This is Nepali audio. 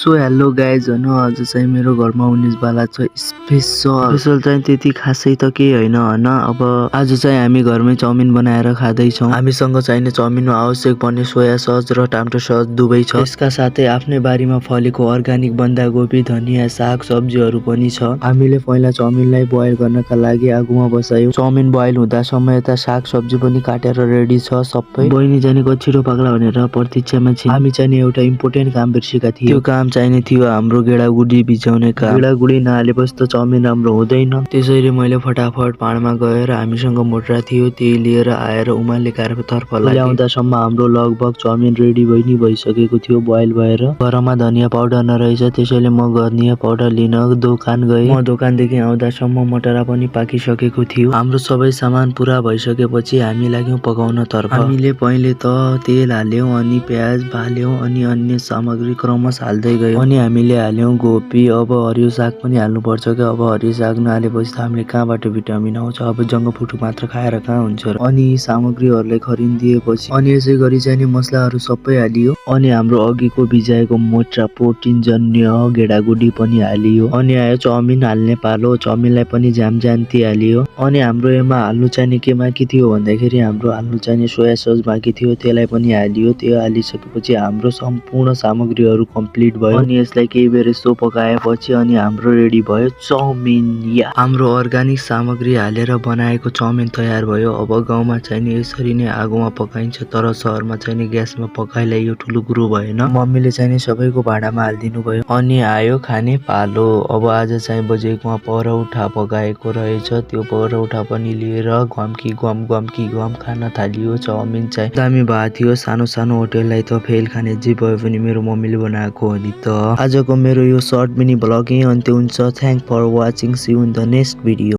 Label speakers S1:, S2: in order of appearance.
S1: सो हेलो गाइज होइन आज चाहिँ मेरो घरमा हुनेवाला छ स्पेसल चाहिँ त्यति खासै त केही होइन होइन। अब आज चाहिँ हामी घरमै चाउमिन बनाएर खाँदैछौँ। हामीसँग चाहिने चाउमिनमा आवश्यक पर्ने सोया सस र टमाटो सस दुवै छ। यसका साथै आफ्नै बारीमा फलेको अर्ग्यानिक बन्दाकोपी धनियाँ साग सब्जीहरू पनि छ। हामीले पहिला चाउमिनलाई बोइल गर्नका लागि आगोमा बसायौँ। चाउमिन बोइल हुँदासम्म यता साग सब्जी पनि काटेर रेडी छ सबै। बहिनी चाहिँ छिटो पाक्ला भनेर प्रतीक्षामा छ। हामी चाहिँ एउटा इम्पोर्टेन्ट काम बिर्सेका थियौँ। त्यो काम चाहिने थियो हाम्रो गेडागुडी भिजाउने काम। गेडागुडी नहालेपछि त चाउमिन राम्रो हुँदैन। त्यसैले मैले फटाफट भाँडामा गएर हामीसँग मोटरा थियो त्यही लिएर आएर उमालेकार तर्फ ल्याउँदासम्म हाम्रो लगभग चाउमिन रेडी भइसकेको थियो बोइल भएर। घरमा धनियाँ पाउडर नरहेछ त्यसैले म धनियाँ पाउडर लिन दोकान गएँ। म दोकानदेखि आउँदासम्म मटरा पनि पाकिसकेको थियो। हाम्रो सबै सामान पुरा भइसकेपछि हामी लाग्यौँ पकाउन तर्फ। हामीले पहिले त तेल हाल्यौँ अनि प्याज हाल्यौँ अनि अन्य सामग्री क्रमशः हाल्दै गयौँ। अनि हामीले हाल्यौँ कोपी। अब हरियो साग पनि हाल्नुपर्छ क्या। अब हरियो साग नहालेपछि त हामीले कहाँबाट भिटामिन आउँछ। अब जङ्क फुड मात्र खाएर कहाँ हुन्छ र। अनि यी सामग्रीहरूलाई खरिदिएपछि अनि यसै गरी चाहिने मसलाहरू सबै हालियो। अनि हाम्रो अघिको भिजाएको मोटा प्रोटिन जन्य गेडागुडी पनि हालियो। अनि आयो चाउमिन हाल्ने पालो। चाउमिनलाई पनि जान्ती हालियो। अनि हाम्रो यसमा हाल्नु चाहिने के बाँकी थियो भन्दाखेरि हाम्रो हाल्नु चाहिने सोया सस बाँकी थियो त्यसलाई पनि हालियो। त्यो हालिसकेपछि हाम्रो सम्पूर्ण सामग्रीहरू कम्प्लिट भयो। अनि यसलाई केही बेर यस्तो पकाएपछि अनि हाम्रो रेडी भयो चाउमिन। या हाम्रो अर्ग्यानिक सामग्री हालेर बनाएको चाउमिन तयार भयो। अब गाउँमा चाहिने यसरी नै आगोमा पकाइन्छ तर सहरमा चाहिने ग्यासमा पकाइलाई यो ठुलो कुरो भएन। मम्मीले चाहिने सबैको भाँडामा हालिदिनु भयो। अनि आयो खाने पालो। अब आज चाहिँ बजेकोमा परौठा पकाएको रहेछ। त्यो परौठा पनि लिएर गम खान थालियो। चाउमिन चाहिँ दामी भएको थियो। सानो सानो होटेललाई त फेल खाने जे भयो पनि मेरो मम्मीले बनाएको हो नि त। आजको मेरो यो सर्ट मिनी भ्लग यही अन्त्य हुन्छ। Thank for watching. See you in the next video.